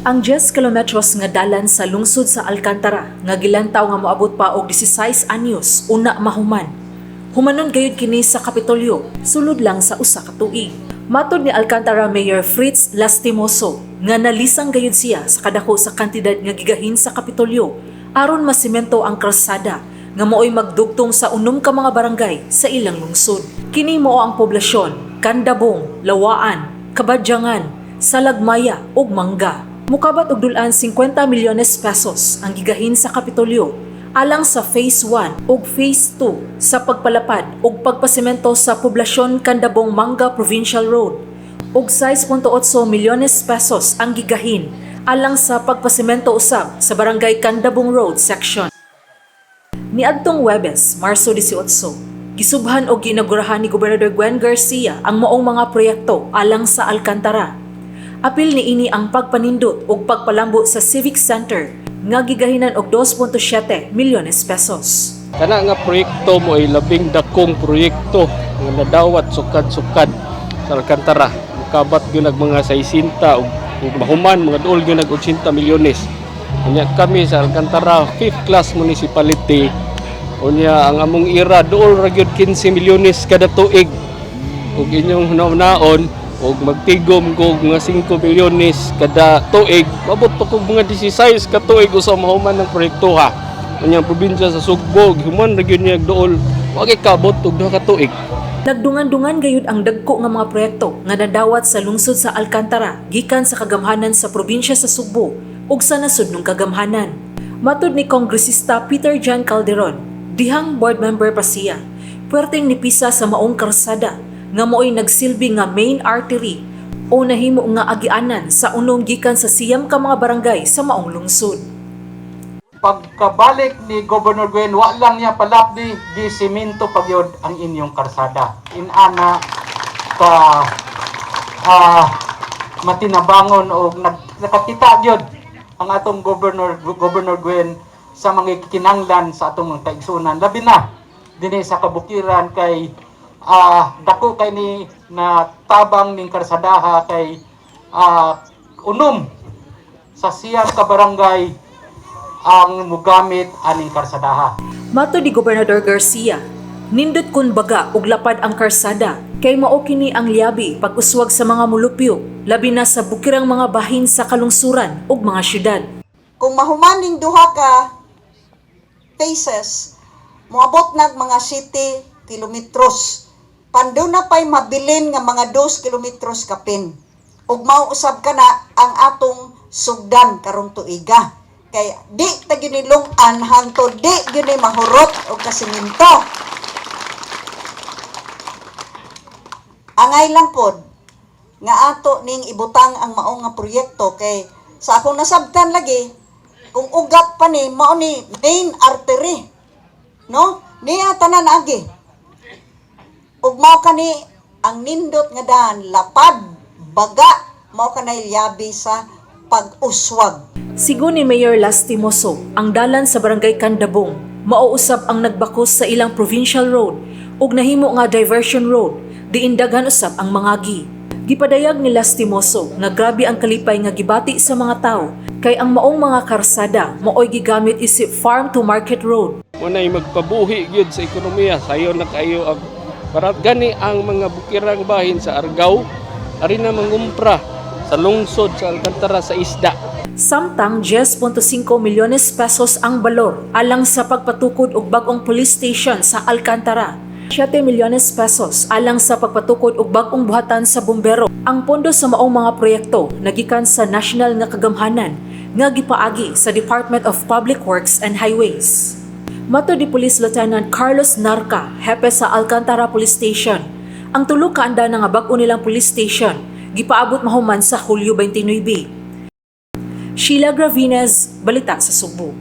Ang 10 kilometros nga dalan sa lungsod sa Alcantara nga gilantaw nga moabot pa og 16 anyos una mahuman. Humanon gayud kini sa Kapitolyo sulod lang sa usa ka tuig. Matod ni Alcantara Mayor Fritz Lastimoso nga nalisang gayud siya sa kadako sa kantidad nga gigahin sa Kapitolyo aron masimento ang krasada nga maoy magdugtong sa 6 ka mga barangay sa ilang lungsod. Kini mao ang poblasyon Kandabong, Lawaan, Kabadyangan, Salagmaya ug Mangga. Mukabat og dul-an 50 milyones pesos ang gigahin sa Kapitolyo alang sa Phase 1 ug Phase 2 sa pagpalapad ug pagpasemento sa poblasyon Kandabong Mangga Provincial Road ug 6.8 milyones pesos ang gigahin alang sa pagpasemento usab sa Barangay Kandabong Road section. Niadtong Webes, Marso 18, gisubhan og giinaugurahan ni Gobernador Gwen Garcia ang maong mga proyekto alang sa Alcantara. Apil niini ang pagpanindot ug pagpalambo sa Civic Center nga gigahinan og 2.7 milyones pesos. Kana nga proyekto mo ay labing dakong proyekto nga nadawat sukad-sukad sa Alcantara. Mukabat gyud nag mga 60 ug mahuman mga duol gyud nag 80 milyones. Unya kami sa Alcantara, fifth class municipality. Unya ang among IRA duol ra gyud 15 milyones kada tuig. Ug inyong hunaon og magtigom kog mga 5 milyones kada tuig, mabot pa kog mga 16 ka tuig usa mahuman ng proyekto ha. Unya ang probinsya sa Sugbo, human ra gyud niya duol, wa kay kabot og 2 ka tuig. Nagdungan-dungan gayud ang dagko nga mga proyekto nga nadawat sa lungsod sa Alcantara gikan sa kagamhanan sa probinsya sa Sugbo ug sa nasudnong kagamhanan. Matud ni Kongresista Peter John Calderon, dihang board member pa siya, puwerteng nipisa sa maong karsada nga maoy nagsilbi nga main artery o nahimo nga agianan sa 6 gikan sa 9 ka mga barangay sa maong lungsod. Pagkabalik ni Governor Gwen, wa lang niya palapdi, gisimento pa gyud ang inyong karsada. Inana ka matinabangon o nakakita gyud ang atong Governor Gwen sa mga kinanglan sa atong mga kaigsunan, labi na dinhi sa kabukiran, kay dako kay ni na tabang ning karsadaha kay 6 sa 9 ka barangay ang mugamit aning karsadaha. Matud ni Gobernador Garcia, nindot kun baga ug lapad ang karsada kay mao kini ang liyabi pag-uswag sa mga mulupyo, labi na sa bukirang mga bahin sa kalungsuran ug mga syudad. Kung mahumaning duha ka phases, moabot nag mga 7 kilometros. Panduna pay mabilin nga mga 2 kilometros kapin. Ug mao usab kana ang atong sugdan karong tuiga. Kay di ta ginilung-an hangtod di gyud ni mahurot og kasiminto. Angay lang pod nga ato ning ibutang ang mao nga proyekto kay sa akong nasabtan lagi, kung ugat pa ni, mao ni main artery, no, niya tanan agi ug mao kani ang nindot nga daan, lapad, baga, mao kanay liyabi sa pag-uswag. Sigon ni Mayor Lastimoso, ang dalan sa Barangay Kandabong, mauusab ang nagbakos sa ilang provincial road ug nahimo nga diversion road, diin daghan usab ang mga gi. Gipadayag ni Lastimoso nga grabe ang kalipay nga gibati sa mga tao kay ang maong mga karsada maoy gigamit isip farm to market road. Muna'y magpabuhi gyud sa ekonomiya, sayo na kayo ang barat gani ang mga bukirang bahin sa Argao, ari na mangumpra sa lungsod sa Alcantara sa isda. Samtang 10.5 milyones pesos ang balor alang sa pagpatukod og bag-ong police station sa Alcantara. 7 milyones pesos alang sa pagpatukod og bag-ong buhatan sa bumbero. Ang pondo sa maong mga proyekto nagikan sa national nga kagamhanan nga gipaagi sa Department of Public Works and Highways. Matud ni Police Lieutenant Carlos Narca, hepe sa Alcantara Police Station, ang 3 ka andana nga bag-o nilang police station gipaabot mahuman sa Hulyo 29. Sheila Gravines, Balita sa Sugbo.